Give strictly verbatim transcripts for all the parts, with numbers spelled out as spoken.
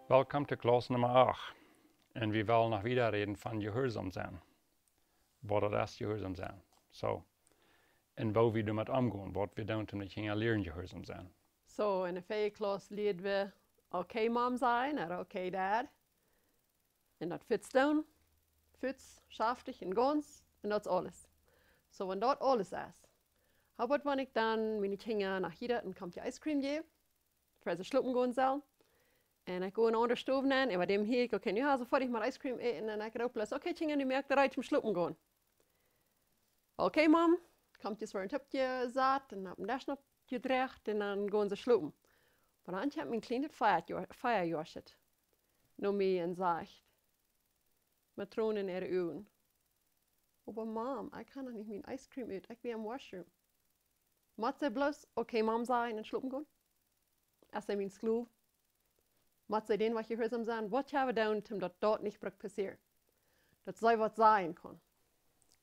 Welcome to Klass Numma acht. Un wie wellen noch wieda räden von jehuarsom sennen. Waut daut es, jehuarsom sennen. So, un woo wie doamet omgonen, waut wie doonen, om de Kjinja lieren jehuarsom sennen. So, enne väaje Klass lieed wie okay Mom sajen, ooda okay Dad. Un daut fuaz doonen, fuaz, schaftich un gaunz, un daut es aules. So, wan daut aules es, hab waut, wan ekj dan miene Kjinja no Hus en Kaumtje Ice Cream jäw, ver see schlopen gonen sellen. Un ekj go en aundre Stow nenn, un bie däm hia ekj, okay, nu ha see foadich met Ice Cream äten, un ekj roop bloos, okay, Kjinja, nu moakt junt reed toom schlopen gonen. Okay, Mom, Kaumtjes woaren toopjesat un opp dän Desch nopp jedroagen un dan gonen see schlopen. Oba dan kjemt mien kjlienet Veajoa-, Veajoasche no mie un sajcht, met Tronen en äare Uagen: Oba Mom, ekj kaun noch nich mien Ice Cream ut, ekj sie em Washroom. Mott see bloos okay Mom sajen un schlopen gonen? Es see mien Sklow? Mott see dän waut jehuarsom sennen? Waut kjenn wie doonen, om daut daut nich brukt passieren? Daut see waut sajen kaun.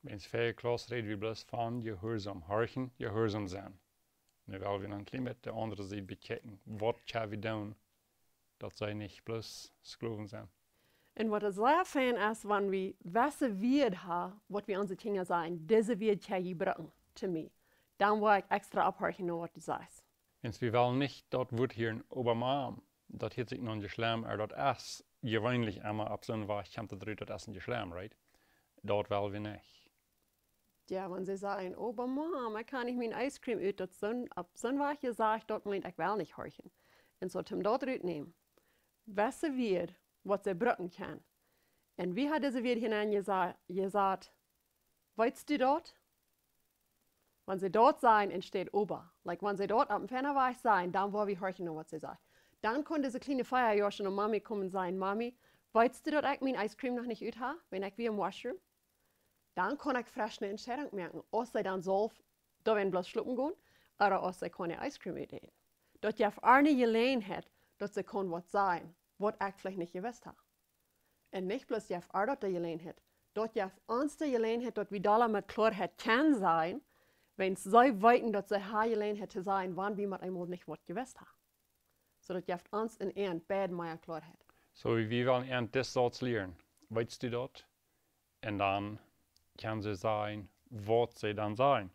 Enne väaje Klass räd wie bloos von jehuarsom horchen, jehuarsom sennen. Nu well wie noch een kjlien bät de aundre Sied bekjikjen. Waut kjenn wie doonen, daut see nich bloos Sklowen sent? Un waut sea fein es, wan wie wesse Wieed ha, waut wie onse Kjinja sajen, dise Wieed kjenn jie brucken to mie, dan woa ekj extra opphorchen no waut du sajst. Wan wie wellen nich daut Wuat hieren, oba Mom, daut hieet sikj noch nich schlem, oba daut es jeweenlich emma opp soon Wajch, kjemt daut rut, daut es nich schlem, right? Daut well wie nich. Jo, wan see sajen, oba Mom, ekj kaun nich mien Ice Cream ut, daut soon, opp soon Wajch jesajcht, daut meent, ekj well nich horchen. Un soo, om daut rut nämen, wesse Wieed, waut see brucken kjennen. Un wie ha dise Wieed hia nenn jesa-, jesat: Weetst du daut? Wan see daut sajen enne Städ oba. Like, wan see daut opp een feina Wajch sajen, dan woa wie horchen no waut see sajen. Dan kaun dise kjliene Veajoasche no Mami komen un sajen: Mami, weetst du, daut ekj mien Ice Cream noch nich ut ha, wan ekj wia em Washroom? Dan kaun ekj fresch ne Entscheidunk moaken, aus see dan saul doawäajen bloos schlopen gonen, ooda aus see kaun äa Ice Cream utäten. Daut jeft äa ne Jeläajenheit, daut see kaun waut sajen, waut ekj veleicht nich jewist ha. Un nich bloos jeft äa daut de Jeläajenheit, daut jeft ons de Jeläajenheit, daut wie dolla met Kloarheit kjennen sajen, wan see weeten, daut see ha Jeläajenheit to sajen, wan wie met eemol nich waut jewist ha. So daut jeft ons un an beid mea Kloarheit. So, wie wellen an disen Sauz lieren. Weetst du daut? Un dan kjennen see sajen, waut see dan sajen.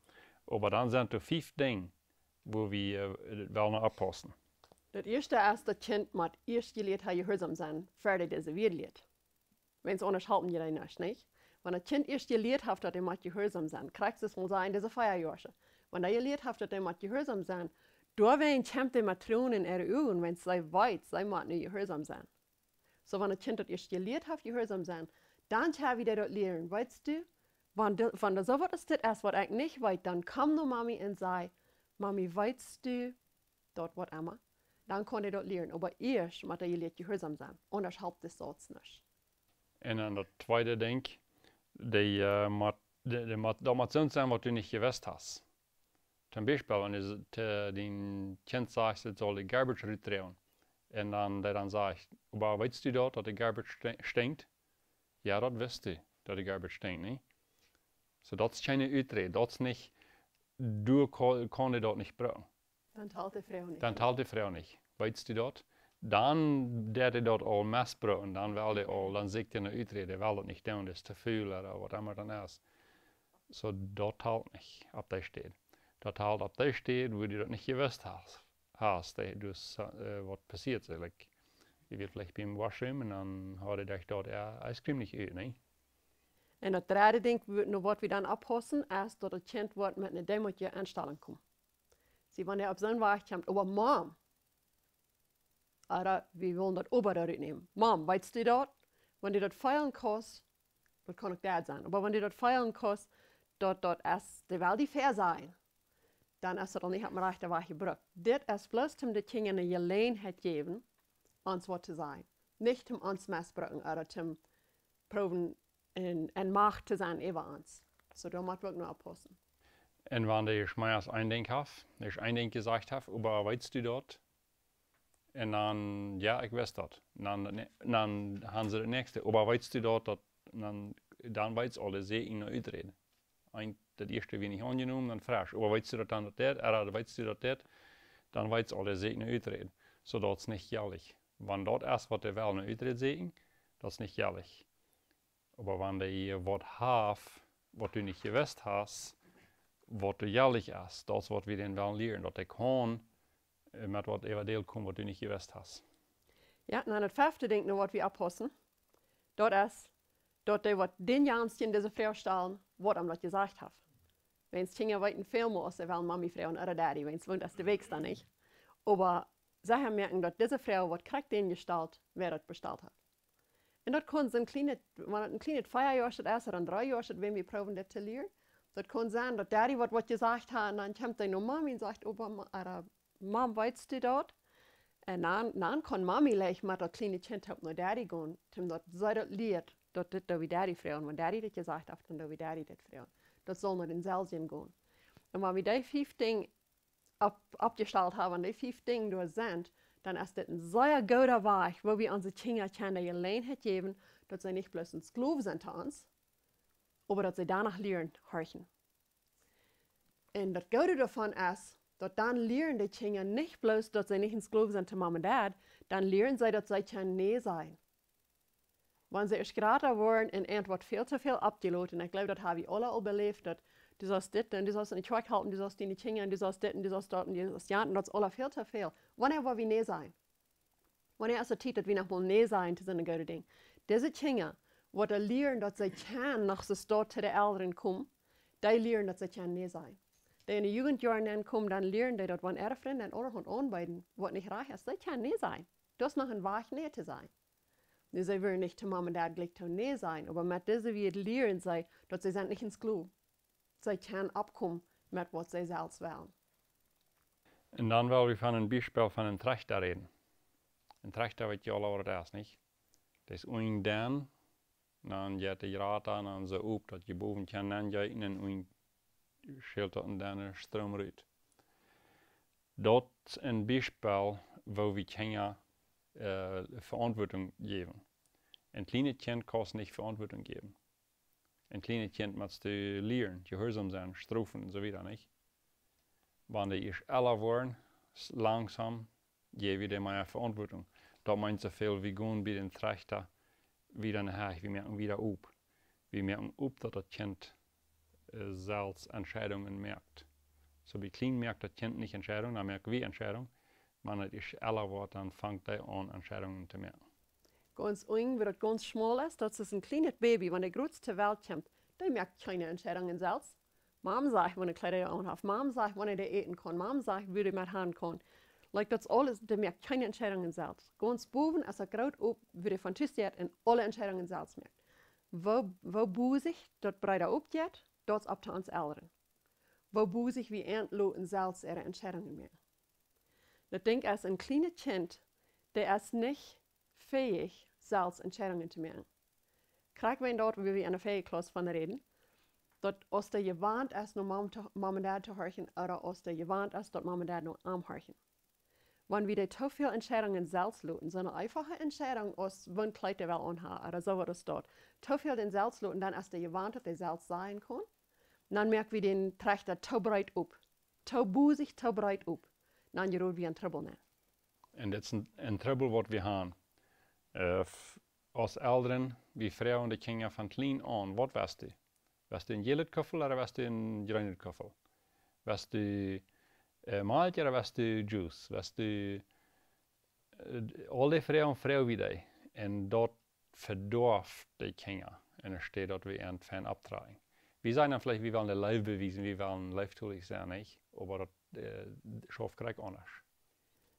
Oba dan sent doa fief Dinja, wua wie, äh, wellen no oppaussen. Daut ieeschte es, daut Kjint mott ieescht jelieet ha jehuarsom sennen, ver dee dise Wieed lieet. Wan aundasch halpt daut nich, nich? Wan daut Kjint ieescht jelieet haft, daut dee mott jehuarsom sennen, krakjt soo aus wie sajen, dise Veajoasche. Wan dee jelieet haft, daut dee mott jehuarsom sennen, doawäajen kjemt dee met Tronen en äare Uagen, wan see weet, see mott nu jehuarsom sennen. So, wan daut Kjint daut ieescht jelieet haft jehuarsom sennen, dan kjenn wie daut lieren, weetst du? Wan de, wan doa soo waut es, dit es waut ekj nich weet, dan komm no Mami un saj: Mami, weetst du, daut waut emma. Dan kaun dee daut lieren. Oba ieescht mott dee jelieet jehuarsom sennen. Aundasch halpt de Sauz nich. Un dan daut tweede Dinkj, dee, äh, mott, dee, dee mott, daut mott soont sennen, waut du nich jewist hast. Toom Biespel, wan du s-, to dien Kjint sajchst, et saul de garbage rutdroagen. Un dan, dee dan sajcht: Oba weetst du daut, daut de garbage sti-, stinkjt? Jo, daut wist du, daut de garbage stinkjt, nä? So, daut es kjeene Uträd, daut es nich, du ka-, kaust daut nich brucken. Dan talt de Froag nich. Dan talt de Froag nich. Weetst du daut? Dan deit dee daut aul mesbrucken, dan well dee aul, dan sieekjt dee ne Uträd, dee well daut nich doonen, daut es too väl, ooda waut emma daut dan es. So, daut talt nich opp dee Städ. Daut talt opp dee Städ, wua du daut nich jewist hast, hast, dee, du s-, äh, waut passieet es, like, dee wia veleicht biem Washroom un dan haud dee daut, daut äa Ice Cream nich ut, nä? Un daut dredde Dinkj, wua-, no waut wie dan oppaussen, es daut daut Kjint woat met ne deemootje Enstalunk komen. See, wan dee opp soon Wajch kjemt: Oba Mom, ooda wie wellen daut Oba doa rutnämen. Mom, weetst du daut? Wan du daut feelen kaust, daut kaun uk daut sennen. Oba wan du daut feelen kaust, daut, daut es, dee well die väasajen, dan es daut aul nich opp dän rajchten Wajch jebrukt. Dit es bloos toom de Kjinja ne Jeläajenheit jäwen, ons waut to sajen. Nich toom ons mesbrucken, ooda toom proowen en, en Macht to sennen äwa ons. So, doa mott wie uk no oppaussen. Un wan dee ieescht mau aus een Dinkj haft, ieescht een Dinkj jesajcht haft, oba weetst du daut? Un dan, jo, ekj wist daut. Dan, dan han see daut näakjste. Oba weetst du daut, daut, dan, dan weetst aul, see kjennen no Uträd. Een, daut ieeschte wia nich aunjenomen, dan fresch. Oba weetst du daut dan daut deit, ooda weetst du daut deit, dan weetst aul, see kjennen no Uträd. So daut es nich jeläajen. Wan daut es, waut dee well, ne Uträd säkjen, daut es nich jelich. Oba wan dee waut haft, waut du nich jewist hast, waut doa jelich es, daut es, waut wie dän wellen lieren, daut dee kaun, äh, met waut äwa die komen, waut du nich jewist hast. Jo, un dan daut fefte Dinkj, no waut wie oppaussen, daut es, daut dee waut dän Janstje dise Froag stalen, waut am daut jesajcht haft. Wiels Kjinja weeten väl mea, aus see wellen Mami froagen ooda Daddy, wiels woont es de Wäakjs dan nich. Oba see moakjen, daut dise Froag, waut krakjt dän jestalt, wäa daut bestalt haft. Un daut kaun een kjlienet, wan daut een kjlienet Vea-Joa es, ooda een Dree-Joa es, wan wie proowen dit to lieren. Daut kaun sennen, daut Daddy waut, waut jesajcht haft, un dan kjemt hee no Mami un sajcht, oba Ma-, ooda, Mam, weetst du daut? Un dan, dan kaun Mami leicht met daut kjliene Kjint halpen no Daddy gonen, om daut see daut lieet, daut dit doa bie Daddy froagen, wan Daddy dit jesajcht haft, dan doa bie Daddy dit froagen. Daut saul no dän selwjen gonen. Un wan wie dee fief Dinj opp-, oppjestalt haben, wan dee fief Dinj doa sent, dan es dit een sea gooda Wajch, woo wie onse Kjinja kjennen de Jeläajenheit jäwen, daut see nich bloos een Sklow sent to ons, oba daut see doano lieren horchen. Un daut Goode doavon es, daut dan lieren de Kjinja nich bloos, daut see nich een Sklow sent to Mom un Dad, dan lieren see, daut see kjennen nä sajen. Wan see ieescht jrata woaren un eent woat väl to väl oppjelot, un ekj jleew, daut hab wie aula aul beläft, daut du saust dit un du saust enne Kjoakj halpen, du saust diene Kjinja un du saust dit un du saust daut un du saust jant un daut es aula väl to väl. Wanea woa wie nä sajen? Wanea es de Tiet, daut wie noch mol nä sajen to soone goode Dinj? Dise Kjinja, waut doa lieren, daut see kjennen noch soo stoakj to de Elren komen, dee lieren, daut see kjennen nä sajen. Dee enne Jugendjoaren aunkomen, dan lieren dee, daut wan äare Frind aunbeeden, waut nich rajcht es, see kjennen nä sajen. Daut es noch een Wajch nä to sajen. Nu, see wellen nich to Mom un Dad jlikj to nä sajen, oba met dise Wieed lieren see, daut see sent nich een Sklow. See kjennen oppkomen met waut see selfst wellen. Un dan well wie von een Biespel von een Trechta räden. Een Trechta, weet jie aula, waut daut es, nich? Daut es unjen Dän, dan jeit de jrata, dan soo op, daut jie bowen kjennen nenjeeten un unjen schelt daut un dan Stroom rut. Daut es een Biespel, woo wie Kjinja, äh, Veauntwuatunk jäwen. Een kjlienet Kjint kaust nich Veauntwuatunk jäwen. Een kjlienet Kjint motst du lieren, jehuarsom sennen, strofen un soo wieda, nich? Wan dee ieescht ella woaren, s-, langsom, jäw wie dee mea Veauntwuatunk. Daut meent soo väl, wie gonen bie dän Trechta wieda no Hecht, wie moaken wieda op. Wie moaken op, daut daut Kjint, äh, selfst Entscheidungen moakt. Soo bie kjlien moakt daut Kjint nich Entscheidungen, dan moak wie Entscheidungen. Wan daut ieescht ella woat, dan fangt dee aun, Entscheidungen to moaken. Gaunz unjen, wua daut gaunz schmol es, daut es een kjlienet Baby, wan dee jrod to Welt kjemt, dee moakt kjeene Entscheidungen selfst. Mom sajcht, wan dee Kjleeda aun haft. Mom sajcht, wan dee äten kaun. Mom sajcht, wua dee met han kaun. Like, daut es aules, dee moakt kjeene Entscheidungen selfst. Gaunz bowen es daut jrod op, wua dee von Tus jeit un aule Entscheidungen selfst moakt. Woo, woo bosich daut breeda opjeit, daut es opp to ons Elren. Woo bosich wie an loten selfst äare Entscheidungen moaken. Daut Dinkj es, een kjlienet Kjint, dee es nich fäich, selfst Entscheidungen to moaken. Krakjt wan daut, wua wie enne Fäaklauss von räden, daut aus dee jewant es, no Mom to, Mom un Dad to horchen, ooda aus dee jewant es, daut Mom un Dad no am horchen. Wan wie dee too väl Entscheidungen selfst loten, soone eefache Entscheidunk aus, waut Kjleet dee well aunhaben, ooda soo waut aus daut. Too väl dän selfst loten, dan es dee jewant, daut dee selfst sajen kaun. Dan moak wie dän Trechta too breet op. Too bosich, too breet op. Dan jrod wie en Trubbel nenn. Un dit es een, een Trubbel, waut wie han. Äh, f-, aus Elren, wie froagen de Kjinja von kjlien aun, waut west du? West du een jälet Kuffel ooda west du een jreenet Kuffel? West du, äh, Malkj ooda west du Juice? West du, äh, aul dee Froagen froag wie dee. Un daut vedoaft de Kjinja. Enne Städ daut wie an fein opptrakjen. Wie sajen dan veleicht, wie wellen de Leew bewiesen, wie wellen leeftolich sennen, nich? Oba daut, äh, schauft krakjt aundasch.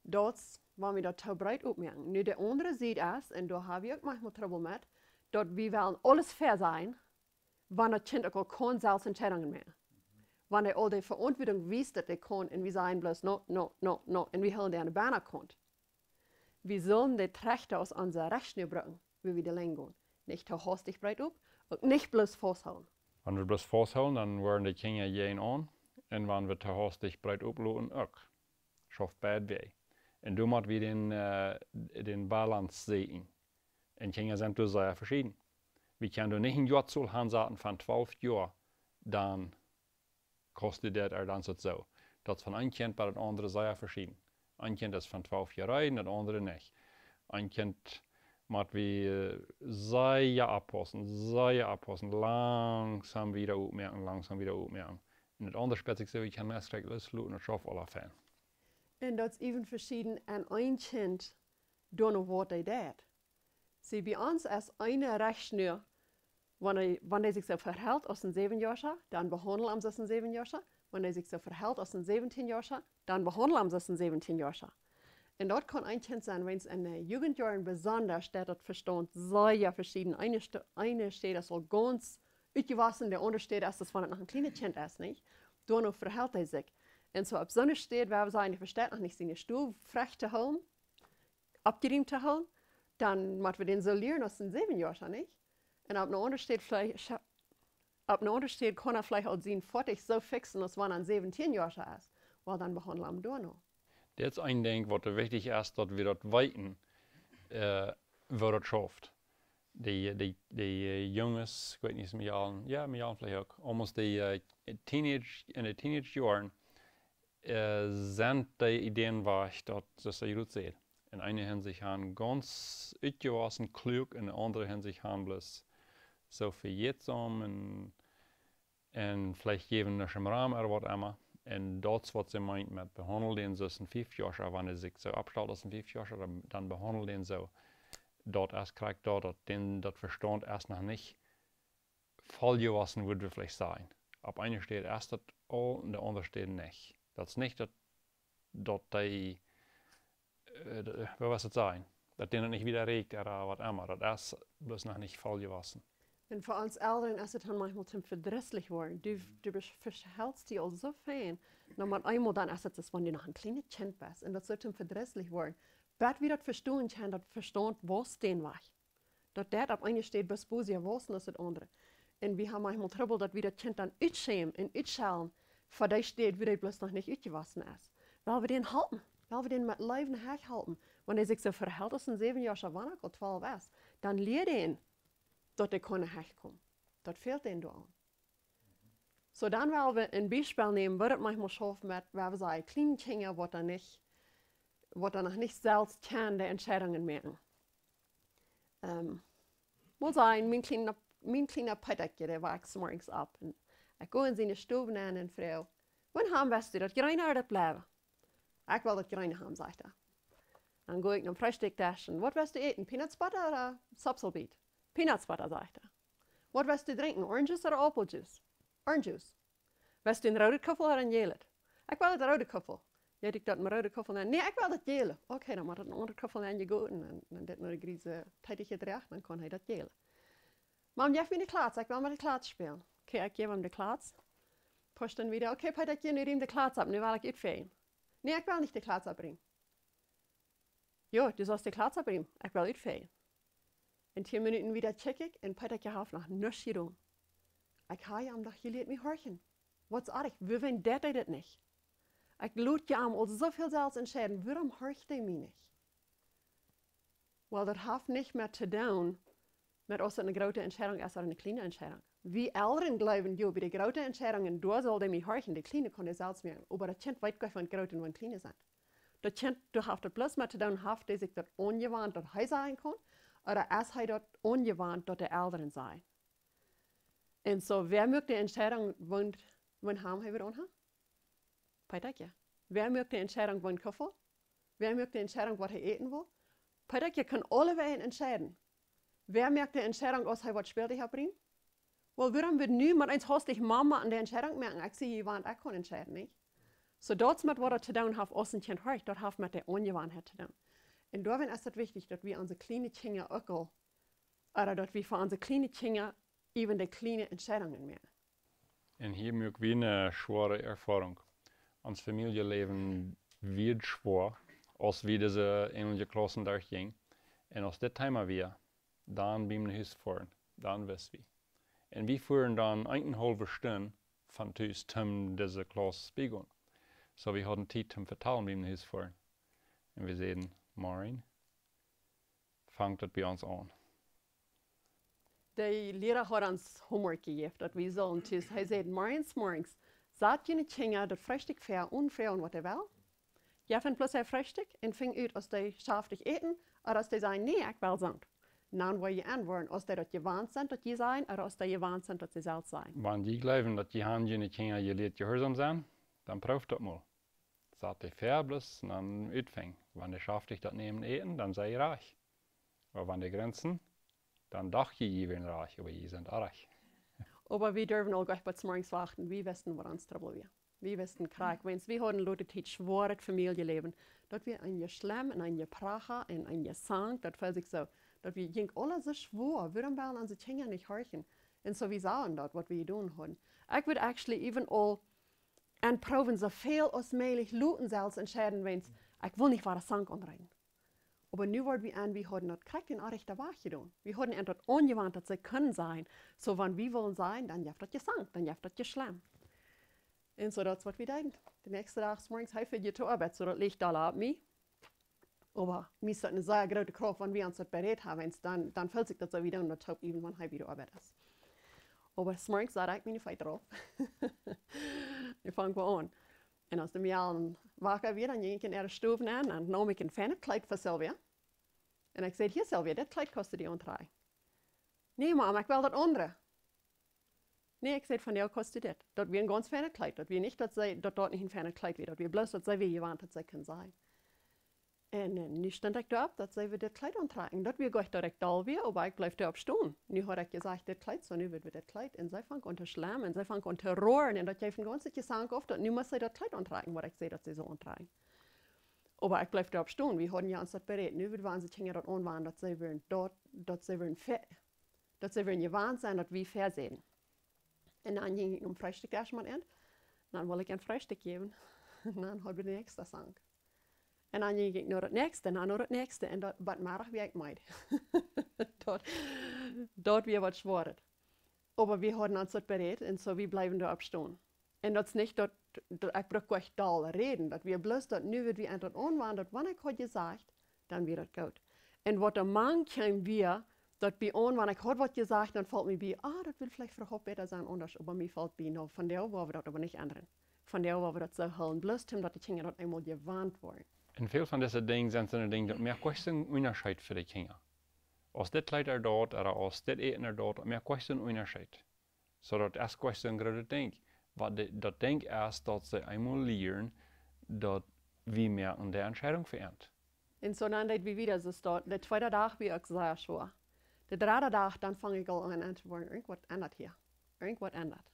Daut es, wan wie daut too breet opmoaken. Nu, de aundre Sied es, un doa hab wie uk maunchmol Trubbel met, daut wie wellen aules väasajen, wan daut Kjint uk aul kaun selfst Entscheidungen moaken. Wan dee aul de Veauntwuatunk wiest, daut dee kaun, un wie sajen bloos, no, no, no, no, un wie hoolen dee aun de Bana kaun. Wie sellen dän Trechta aus onse Rechtschnua brucken, wua wie de Lenj gonen. Nich too haustich breet op, uk nich bloos fausthoolen. Wan wie bloos fausthoolen, dan woaren de Kjinja jäajen aun. Un wan wie too haustich breet oploten, uk. Schauft beid Wäaj. Un doa mott wie dän, äh, dän Balance seenen. Un Kjinja sent doa sea veschieden. Wie kjennen doa nich een Joazaul hansaten von twalf Joa, dan kaust du daut, ooda dan es daut soo. Daut es von een Kjint bat daut aundre sea veschieden. Een Kjint es von twalf Joa reed, daut aundre nich. Een Kjint mott wie, äh, sea oppaussen, sea oppaussen, langsam wieda opmoaken, langsam wieda opmoaken. Un daut aundre spät sikj soo, ekj kaun meist krakjt loosloten, daut schauft aula fein. Un daut es even veschieden aun een Kjint, doano waut dee deit. See, bie ons es eene Rechtschnua, wan hee, wan hee sikj soo vehelt aus een Säwenjoascha, dan behaundel am soo aus een Säwenjoascha. Wan hee sikj soo vehelt aus een Säwentieenjoascha, dan behaundel am soo aus een Säwentieenjoascha. Un daut kaun een Kjint sennen, wan et enne Jugendjoaren besonda, daut daut Vestaunt sea veschieden. Eene St-, eene Städ es aul gaunz utjewossen, de aundre Städ es daut, wan et noch een kjlienet Kjint es, nich? Doano vehelt hee sikj. Un soo opp soone Städ, wua wie sajen, dee vesteit noch nich siene Stow rajcht to hoolen, oppjerieemt to hoolen, dan mott wie dän soo lieren aus een Säwenjoascha, nich? Un opp eene aundre Städ veleicht, opp eene aundre Städ kaun hee veleicht aul sien Foatich soo fixen aus wan hee een Säwentieenjoascha es. Well, dan behaundel am doano. Daut es een Dinkj waut doa wichtich es, daut wie daut weeten, äh, woo daut schauft. Dee, dee, dee, äh, Junges, ekj weet nich, mie aul, jo, mie aul veleicht uk, aulmost dee, äh, Teenage, enne Teenagejoaren, äh, sent dee Ideen wajch, daut, soo aus jie daut säd. Enne eene Hinsicht han gaunz utjewossen, kluak, enne aundre Hinsicht han bloos soo vejätsom un, un veleicht jäwen nuscht em Rum ooda waut emma. Un daut es waut see meent met behaundel dän soo aus een Fiefjoascha, wan hee sikj soo oppstalt aus een Fiefjoascha, dan, dan behaundel dän soo. Daut es krakjt daut, daut dän, daut Vestaunt es noch nich volljewossen, wudd wie veleicht sajen. Opp eene Städ es daut aul, opp de aundre Städ nich. Daut es nich daut, daut dee, äh, de-, woo wudd ekj daut sajen? Daut dee daut nich wieda rieekjt ooda waut emma. Daut es bloos noch nich volljewossen. Un fa ons Elren es et dan maunchmol toom vedrisslich woaren. Du, du bes-, vehelst die aul soo fein, dan met eemol dan es et, aus wan du noch een kjlienet Kjint best. Un daut es soo toom vedrisslich woaren. Bat wie daut vestonen kjennen, daut Vestaunt wausst dän Wajch. Daut deit opp eene Städ bloos bosja wausen aus daut aundre. Un wie han maunchmol Trubbel, daut wie daut Kjint dan utschämen un utschellen fa dee Städ, wua dee bloos noch nich utjewossen es. Well wie dän halpen, well wie dän met Leew un Hecht halpen. Wan hee sikj soo vehelt aus een Säwenjoascha, wan hee uk aul twalf es, dan lia dän, daut hee kaun no Hecht komen. Daut fält dän doa aun. Soo, dan well wie een Biespel nämen, waut et maunchmol schauft met, wua wie sajen, kjliene Kjinja, waut dan nich, waut dan noch nich selfst kjennen de Entscheidungen moaken. Ähm, mott sennen, mien kjliena, mien kjliena Peetakje, dee woakt 's Morjens opp. Un ekj go en siene Stow nenn un froag: "Waut haben west du, daut jreene ooda daut blaue?" "Ekj well daut jreene haben," sajcht hee. Dan go ekj nom Freestikjdesch un: "Waut west du äten, peanut butter ooda Sapsaulbeet?" "Peanut butter," sajcht hee. "Waut west du drinkjen, orange juice ooda apple juice?" "Orange juice." "West du een roodet Kuffel ooda een jälet?" "Ekj well daut roode Kuffel." Jeit ekj daut een roodet Kuffel nenn. "Nä, ekj well daut jäle." "Okay, dan mott daut een aundret Kuffel nenjegoten un dan dit no de griese Teetichje drajcht, dan kaun hee daut jäle." "Mam, jeff mie de Klatz, ekj well met de Klatz spälen." Okay, ekj jeef am de Klatz. Poa Stund wieda: "Okay, Peetakje, nu riem de Klatz opp, nu well ekj utfäajen." "Nä, ekj well nich de Klatz oppriemen." "Jo, du saust de Klatz oppriemen, ekj well utfäajen." Un tieen Minuten wieda kjikj ekj un Peetakje haft noch nuscht jedonen. Ekj hab am doch jelieet mie horchen. Waut es oajch, wuarom deit hee daut nich? Ekj lot am aul soo väl selfst entscheiden, wuarom horcht hee mie nich? Well, daut haft nich met to doonen met aus daut eene groote Entscheidunk es ooda eene kjliene Entscheidunk. Wie Elren jleewen, jo, bie de groote Entscheidungen, doa saul dee mie horchen, de kjliene kaun dee selfst moaken, oba daut Kjint weet goanich, waut groote un waut kjliene sent. Daut Kjint, doa haft daut bloos met to doonen, haft dee sikj daut aunjewant, daut hee sajen kaun, ooda es hee daut aunjewant, daut de Elren sajen. Un soo, wäa moakt de Entscheidunk, waut, waut Ham hee well aunhaben? Peetakje. Wäa moakt de Entscheidunk, waut Kuffel? Wäa moakt de Entscheidunk, waut hee äten well? Peetakje kaun aulewäajen entscheiden. Wäa moakt de Entscheidunk, aus hee waut Spältich oppriemt? Well, wuarom wudd nu mau eent hastich Mama aun de Entscheidunk moaken? Ekj sie hia, waut ekj kaun entscheiden, nich? Soo, daut es met waut daut to doonen haft, aus een Kjint horcht, daut haft met de Aunjewanheit to doonen. Un doawäajen es daut wichtich, daut wie onse kjliene Kjinja uk aul, ooda daut wie fa onse kjliene Kjinja äwen de kjliene Entscheidungen moaken. Un hia moak wie eene schwoare Erfoarunk. Ons Famieljeläwen wort schwoa, aus wie dise eenje Klaussen derchjinjen. Un aus dit Thema wia, dan biem no Hus foaren, dan wist wie. Un wie fuaren dan eene haulwe Stund von Tus, om dise Klauss biegonen. Soo, wie hauden Tiet om vetalen biem no Hus foaren. Un wie säden: "Morjen fangt daut bie ons aun." De Liera haud ons homework jejäft, daut wie sullen tus. Hee säd: "Morjens, morjens, sat june Kjinja daut Freestikj väa un froagt, waut dee wellen. Jeft an bloos äa Freestikj un finjt ut, aus dee schaftich äten, ooda aus dee sajen: "Nä, ekj well soont." Dan woa jie enwoaren, aus dee daut jewant sent daut jie sajen, ooda aus dee jewant sent daut see selfst sajen. Wan jie jleewen daut jie han june Kjinja jelieet jehuarsom sennen, dan prooft daut mol. Sat dee väa bloos un dan utfinjen. Wan dee schaftich daut nämen äten, dan sie jie rajcht. Oba wan dee grinsen, dan docht jie, jie wieren rajcht, oba jie sent oajch. Oba wie durwen uk nich bat zemorjes wachten. Wie wisten, waut ons Trubbel wia. Wie wisten krakjt, wiels wie hauden lange Tiet schwoaret Famieljeläwen. Daut wia een Jeschlem un een Jepracha un een Jesank. Daut feeld sikj soo, daut wia, jinkj aules soo schwoa. Wuarom wellen onse Kjinja nich horchen? Un soo, wie sagen daut, waut wie jedonen hauden. Ekj wudd actually even aul enproowen, soo väl aus mäajlich loten selfst entscheiden, wiels ekj well nich wada Sank aunrieren. Oba nu wort wie aun, wie hauden daut krakjt dän rajchten Wajch jedonen. Wie hauden an daut aunjewant, daut see kunnen sajen. Soo, wan wie wullen sajen, dan jeft daut Jesank, dan jeft daut Jeschlem. Un soo, daut es, waut wie deeden. Dän näakjsten Dach zemorjes, hee foa je to Oabeit, soo daut leet aul opp mie. Oba mie es daut eene sea groote Krauft, wan wie ons daut berät haben, wiels dan, dan feelt sikj daut soo, wie doonen daut uk, even wan hee bie de Oabeit es. Oba zemorjes sad ekj miene Feet doaropp. Ekj funk aun. Un aus de Mejal waka wia, dan jinkj ekj en äare Stow nenn un neem ekj een feinet Kjleet fa Sylvia. Un ekj säd: "Hia, Sylvia, dit Kjleet kaust du die auntrakjen." "Nä, Mam, ekj well daut aundre." "Nä," ekj säd, "vondoag kaust du dit." Daut wia een gaunz feinet Kjleet. Daut wia nich, daut see, daut daut nich een feinet Kjleet wia. Daut wia bloos, daut see wia jewant, daut see kunn sajen. Un, eh, nu stunt ekj doaropp, daut see wia dit Kjleet auntrakjen. Daut wia goanich, daut ekj doll wia, oba ekj bleef doaropp stonen. Nu haud ekj jesajcht, dit Kjleet, soo nu woa wie dit Kjleet. Un see funk aun to schlemmen, un see funk aun to roaren, un daut jeef een gaunzet Jesank auf, daut nu must see daut Kjleet auntrakjen, waut ekj säd, daut see sull auntrakjen. Oba ekj bleef doaropp stonen. Wie hauden je ons daut berät. Nu wudd wie onse Kjinja daut aunwanen, daut see wudden daut, daut see wudden fe-, daut see wudden jewant sennen, daut wie väa säden. Un dan jinkj ekj no Freestikj ieescht mol enn. Dan wull ekj an Freestikj jäwen. Un dan haud wie de näakjste Sank. Un dan jinkj ekj no daut näakjste, un dan no daut näakjste. Un daut, bat Meddach wia ekj meed. Daut, daut wia waut schwoaret. Oba wie hauden ons daut berät un soo, wie bleewen doaropp stonen. Un daut es nich daut, daut ekj bruck goanich doll räden, daut wia bloos daut nu wudd wie an daut aunwanen, daut wan ekj haud jesajcht, dan wia daut goot. Un waut doa mank kjeem wia, daut bie aun, wan ekj haud waut jesajcht, dan foll mie bie, ah, daut wudd veleicht fa Hopp bäta sennen aundasch, oba mie foll bie, no, vondoag woa wie daut oba nich endren. Vondoag woa wie daut soo hoolen, bloos om daut de Kjinja daut eemol jewant woaren. Un väl von dise Dinja sent soone Dinja, daut moakt goanich soon Unjascheet fa de Kjinja. Aus dit Kjleet doa, ooda aus dit Äten doa, daut moakt goanich soon Unjascheet. Soo daut es goanich soon grootet Dinkj. Waut de-, daut Dinkj es, daut see eemol lieren, daut wie moaken de Entscheidunk fa an. Un soo dan deed wie wieda, soo daut, de tweede Dach wia uk sea schwoa. De dredde Dach, dan funk ekj aul aun, aun to woaren, irjentwaut endat hia. Irjentwaut endat.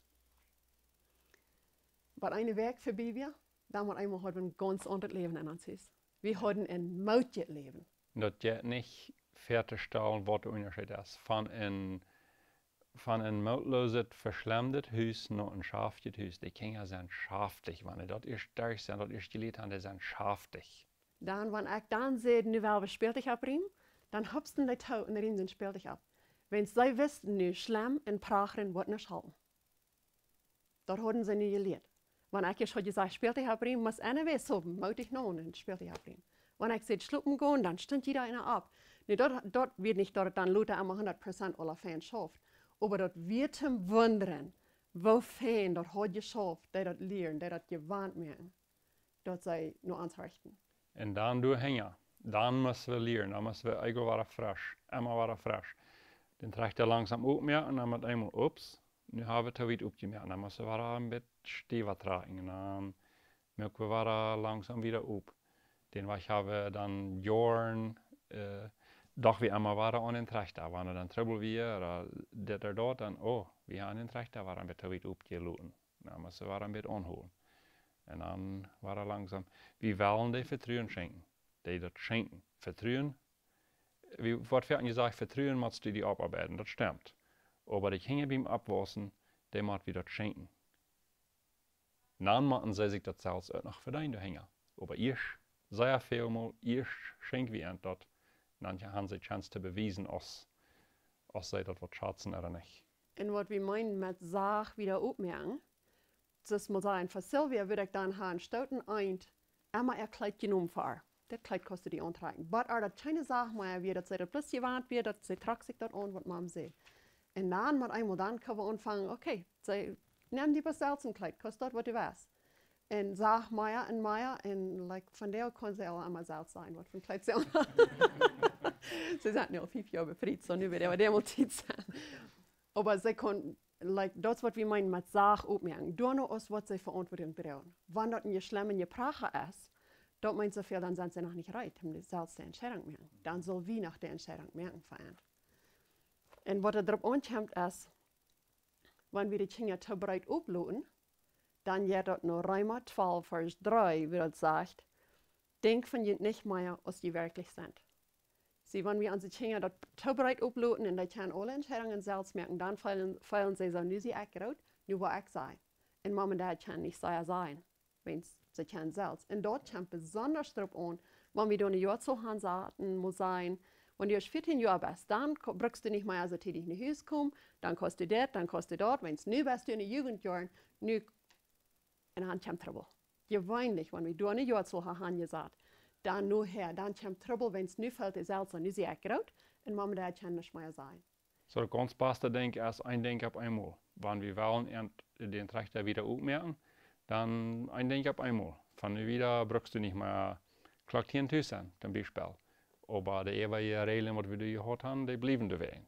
Bat eene Wäakj verbie wia, dan met eemol haud wie een gaunz aundret Läwen en ons Hus. Wie hauden een mootjet Läwen. Daut jeit nich väatostalen, waut de Unjascheet es. Von een, von een mootlooset, veschlemdet Hus no een schaftjet Hus. De Kjinja sent schaftich, wan dee daut ieescht derch sent, daut ieescht jelieet han, dee sent schaftich. Dan, wan ekj dan säd, nu well wie Spältich oppriemen, dan hopsten dee too un riemden Spältich opp. Wiels see wisten nu, schlemmen un prachren woat nuscht halpen. Daut hauden see nu jelieet. Wan ekj ieescht haud jesajcht, Spältich oppriemen, must eena wia soo mootich no un Spältich oppriemen. Wan ekj säd, schlopen gonen, dan stunt jieda eena opp. Nu, daut, daut wia nich, daut daut dan lota emma hundat Prozent aula fein schauft. Oba daut wia toom wundren, woo fein daut haud jeschauft, dee daut lieren, dee daut jewant moaken, daut see no ons horchten. Un dan doa hinja. Dan must wie lieren, dan must wie eejentlich wada fresch, emma wada fresch. Dän Trechta langsom opmoaken un dan met eemol, ups, nu hab wie too wiet opjemoakt. Dan must wie wada een bät stiewa trakjen. Dan moak wie wada langsom wieda op. Dän Wajch hab wie dan Joaren, eh, docht wie emma wada aun dän Trechta. Wan doa dan Trubbel wia, ooda dit ooda daut, dan, oh, wie haben dän Trechta wada een bät too wiet opjeloten. Dan must wie wada een bät aunhoolen. Un dan wada langsom. Wie wellen dee Vetruen schenkjen. Dee daut schenkjen. Vetruen, wie woat foaken jesajcht, Vetruen motst du die oppoabeiden. Daut stemt. Oba de Kjinja biem Oppwaussen, dee mott wie daut schenkjen. Dan motten see sikj daut selfst uk noch vedeenen doahinja. Oba ieescht, sea väl mol, ieescht schenkj wie an daut, dan han see Chance to bewiesen, aus, aus see daut waut schazen ooda nich. Un waut wie meenen met sach wieda opmoaken, daut mott sennen, fa Sylvia wudd ekj dan han, stoot en Enj, emma äa Kjleet jenomen fa äa. Daut Kjleet kaust du die auntrakjen. Bat äa daut kjeene Sach mea wia, daut see daut bloos jewant wia, daut see trock sikj daut aun, waut Mam säd. Un dan met eemol, dan kunn wie aunfangen, okay, see, nemm die bloos selfst een Kjleet, kaust daut, waut du west. Un sach mea un mea, un, like, vondoag kaun see aul emma selfst sajen, waut fa een Kjleet see aun haud. See sent nu aul fief Joa befriet, soo nu woat daut mol Tiet sennen. Oba see kunn, like, daut es waut wie meenen met Sach oppmoaken. Doano es waut see Veauntwuatunk droagen. Wan daut een schlemme Jepracha es, daut meent soo väl, dan sent see noch nich reed, om dee selfst de Entscheidunk moaken. Dan sell wie noch de Entscheidunk moaken fa an. Un waut doaropp aunkjemt es, wan wie de Kjinja too breet opploten, dan jeit daut no Reema twalf, Varsch dree, wua daut sajcht: "Denkjt von junt nich mea aus jie werkjlich sent." See, wan wie onse Kjinja daut too breet opploten un dee kjennen aule Entscheidungen selfst moaken, dan feelen, feelen see soo: "Nu sie ekj groot, nu woa ekj sajen." Un Mom un Dad kjennen nich sea sajen, wiels see kjennen selfst. Un daut kjemt besonda doaropp aun, wan wie doa ne Joatsel han saten, mol sajen: "Wan du ieescht vieetieen Joa best, dan ko-, brukst du nich mea soo tiedich no Hus komen, dan kaust du dit, dan kaust du daut, wiels nu best du enne Jugendjoaren, nu," un dan kjemt Trubbel. Jeweenlich, wan wie doa ne Joatsel ha-, han jesat, dan nohäa, dan kjemt Trubbel, wiels nu feelt dee selfst soo: "Nu sie ekj groot un Mom un Dad kjennen nich mea sajen." Soo, daut gaunz baste Dinkj es een Dinkj opp eemol. Wan wie wellen an dän Trechta wieda oppmoaken, dan een Dinkj opp eemol. Von nu wieda brukst du nich mea Klock tieen tus sennen, toom Biespel. Oba de äwaje Räajlen, waut wie doa jehaut han, dee bliewen doawäajen.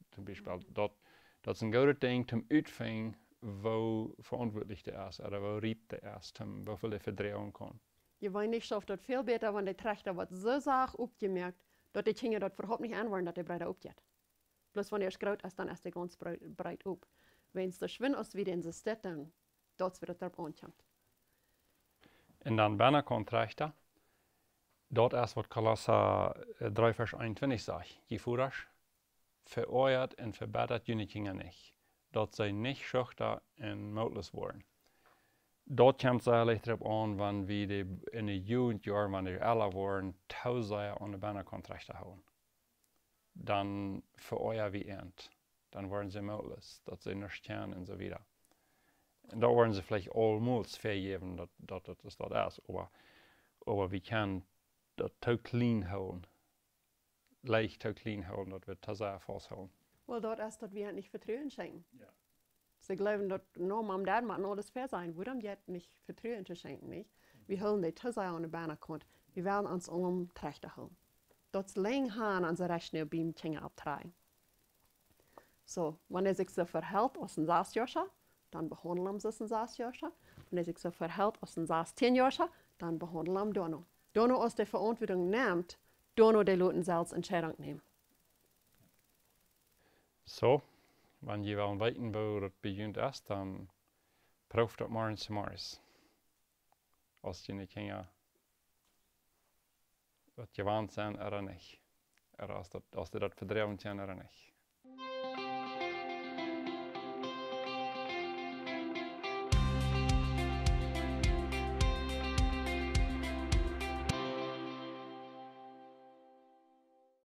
Toom Biespel, daut, daut es een goodet Dinkj toom utfinjen, woo veauntwuatlich dee es, ooda woo riep dee es, toom, woo väl dee vedroagen kaun. Jeweenlich schauft daut väl bäta, wan de Trechta woat soo sach oppjemoakt, daut de Kjinja daut äwahaupt nich enwoaren, daut de Breeda oppjeit. Bloos wan dee ieescht groot es, dan es dee gaunz bree-, breet opp. Wiels soo schwind aus wie dän soo stetteln, daut es wua daut doaropp aunkjemt. Un dan Bennakaunt Trechta, daut es waut Kolossa, äh, dree Varsch eenuntwintich sajcht: "Jie Vodasch, veoajat un vebittat june Kjinja nich, daut see nich schuchta un mootloos woaren." Daut kjemt secha doaropp aun, wan wie dee enne Jugendjoaren, wan dee ella woaren, too sea aun de Bennakaunt Trechta hoolen. Dan veoaja wie an. Dan woaren see mootloos, daut see nuscht kjennen un soo wieda. Un daut woaren see veleicht aulmols vejäwen, daut, daut, daut es, daut es. Oba, oba wie kjennen daut too kjlien hoolen. Leicht too kjlien hoolen, daut wie too sea fausthoolen. Well, daut es, daut wie an nich Vetruen schenkjen. Jo. See jleewen daut, no, Mom, Dad, mau aules fair sennen. Wuarom jeit nich Vetruen to schenkjen, nich? Wie hoolen dee too sea aun de Bennakaunt. Wie wellen ons aum Trechta hoolen. Daut es lang han aun soo rajcht nu biem Kjinja opptrakjen. Soo, wan hee sikj soo vehelt aus een Sasjoascha, dan behaundel am soo aus een Sasjoascha. Wan hee sikj soo vehelt aus een Sastieenjoascha, dan behaundel am doano. Doano, aus dee Veauntwuatunk nemt, doano dee loten selfst Entscheidunk nämen. Soo, wan jie wellen weeten, woo daut bie junt es, dan prooft daut morjen zemorjes. Aus june Kjinja daut jewant sent ooda nich. Ooda aus daut, aus dee daut vedroagen kjennen ooda nich.